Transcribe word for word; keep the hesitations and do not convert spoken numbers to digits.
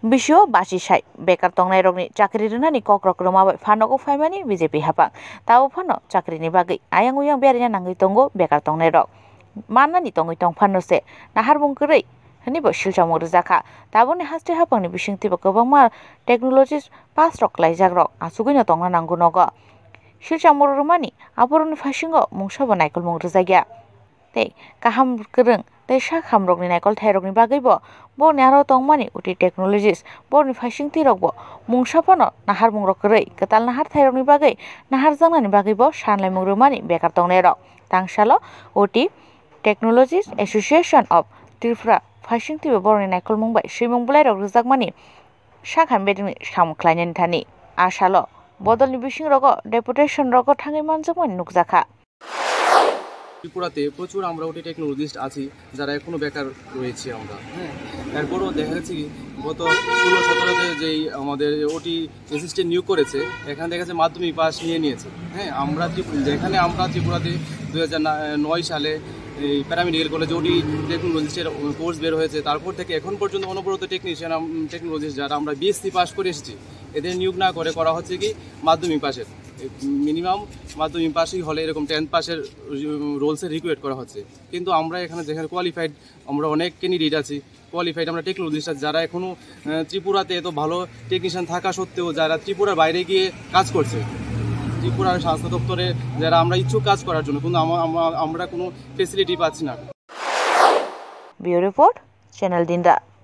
Bisio basi sai bekar tongnairokni chakri rwnani kokrok rwma bai phanogo phaimani B J P haphang. Tabuk phano chakrini bagwi ayang uyang berina nangwi tongo bekar tongnairok. Mannani tongwi tong phano se naharmung kwrwi hwnwi bo silchamung rwjakha. Tabukni haste haphangni bisingtwibo kwbangma technologies pass rok kwlaijakrok achugwino tongna nango nogo. Silchamung rwmani aborokni phasingo mungsabo naikolmung rwjakya. Tei kaham kwrwng tei sak hamrokni naikolthairokni bagwibo borokni aro tongmani O T technologies borokni phaisingtwirokbo mungsa phano naharmungrok kwrwi kwtal naharthairokni bagwi naharjaknani bagwibo sanlaimung rwmani bekar tongnairok. Tangsalo O T Technologies Association of Tripura phaisingtwibo borokni naikolmung bai swimung bwlairok rwjakmani sak hamya dini samung khlainani thani. Asalo bodolni bisingrogo deputation rogo thangwi manjakmani nukjakha. ত্রিপুরাতে প্রচুর আমরা ওটি টেকনোলজিস্ট আছি, যারা এখনো বেকার রয়েছি আমরা। হ্যাঁ, এরপরও দেখা যাচ্ছে কি, গত ষোলো সতেরোতে যেই আমাদের ওটি অ্যাসিস্ট্যান্ট নিয়োগ করেছে, এখানে দেখা যাচ্ছে মাধ্যমিক পাস নিয়ে নিয়েছে। হ্যাঁ, আমরা ত্রিপু- যেখানে আমরা ত্রিপুরাতে দুই হাজার নয় সালে এই প্যারামেডিকেল কলেজে ওটি টেকনোলজিস্টের কোর্স বের হয়েছে, তারপর থেকে এখন পর্যন্ত অনবরত টেকনিশিয়ান, টেকনোলজিস্ট যারা আমরা বিএসসি পাস করে এসেছি, এদের নিয়োগ না করে করা হচ্ছে কি মাধ্যমিক পাসের। মিনিমাম মাধ্যমিক পাসই হলে এরকম টেন্থ পাসের রোলসে রিক্রুট করা হচ্ছে। কিন্তু আমরা এখানে যেখানে কোয়ালিফাইড, আমরা অনেক ক্যান্ডিডেট আছি, কোয়ালিফাইড আমরা টেকনোলজিস্ট আছি, যারা এখনো আহ, ত্রিপুরাতে এত ভালো টেকনিশিয়ান থাকা সত্ত্বেও যারা ত্রিপুরার বাইরে গিয়ে কাজ করছে, ত্রিপুরার স্বাস্থ্য দপ্তরে যারা আমরা ইচ্ছুক কাজ করার জন্য, কিন্তু আমা- আমা- আমরা কোনো ফেসিলিটি পাচ্ছি না। Bureau Report, Channel Dinda.